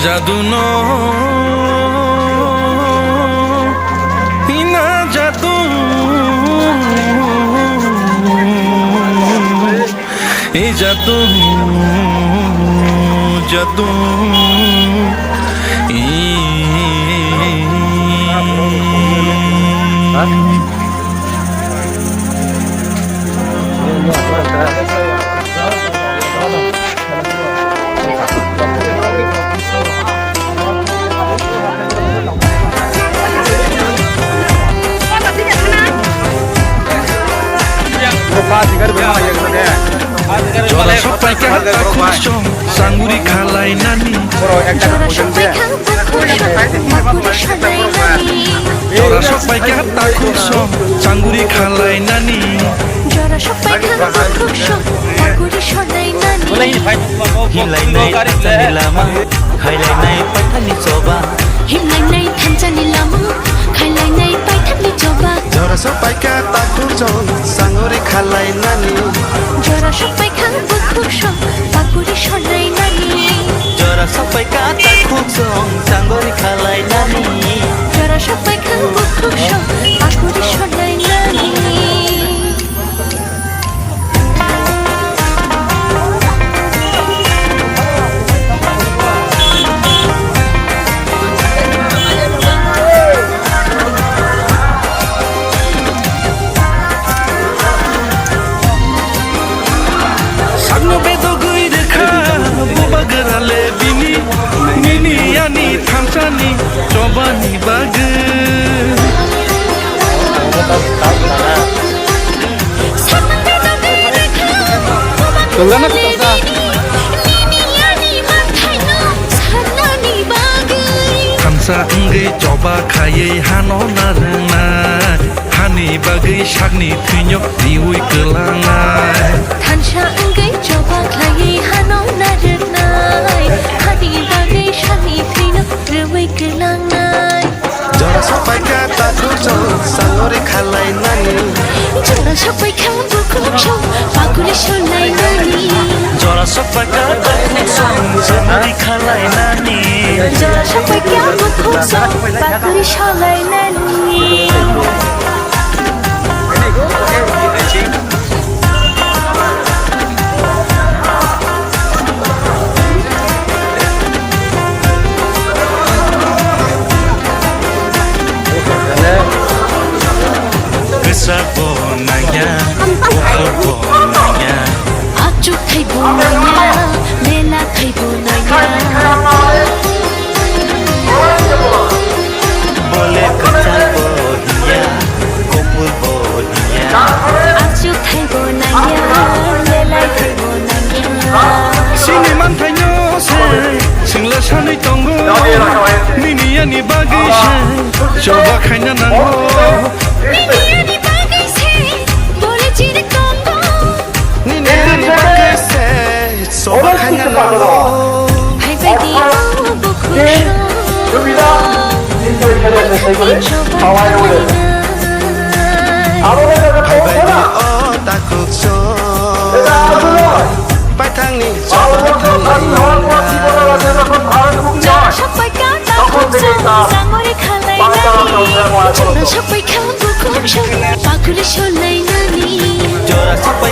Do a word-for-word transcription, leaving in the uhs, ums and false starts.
Jadu no hina jadu, e jadu, jadu, e. Jora sok paikha takhuk song sanguri khalai nani. Jora sok paikha takhuk song sanguri khalai nani. Jora sok paikha takhuk song sanguri khalai nani. Jora sok paikha takhuk song sanguri khalai nani. Hinlainai thansani lama, khailainai paithakni choba. Hinlainai thansani lama, khailainai paithakni choba. Jora sok paikha takhuk song sanguri khalai nani. Jora sok paikha bukhuk song sanguri khalai nani. Jora sok paikha takhuk song sanguri khalai nani. Jora sok paikha bukhuk song sanguri khalai nani. Sakno bedogwi rwkha bubagra le bini, nini ani thansani chobani bagwi. Tongana kotoksa. Thansa wngwi choba khaiwi hano narwknai, hani bagwi sakni thwino riwi kwlangnai. Thansa wngwi choba khaiwi hano narwknai, hani bagwi sakni thwino riwi kwlangnai. Jora sok paikha takhuk song sanguri khalai nani. Jora sok paikha bukhuk song sanguri khalai nani. Jora sok paikha takhuk song sanguri khalai nani. Jora sok paikha bukhuk song sanguri khalai nani. Kwchak bo nangya, bukhuk bo nangya. Achuk thai bo nangya, lela thai bo nangya. Bole kwchak bo hiya, kupur bo hiya. Achuk thai bo nangya, lela thai bo nangya. Chini manthaino se, singla sanwi tongo. Nini ani bagwi se, choba khaina nango. Nini ani bagwi se, bole chiri tongo. Nini ani bagwi se, choba khaina nango. Phaibai di o bukhuk song. Phaibai di o takhuk song. Paithakni choba khalai nani. Jora sok paikha takhuk song sanguri khalai nani. Jora sok paikha bukhuk song sanguri khalai nani. Jora sok paikha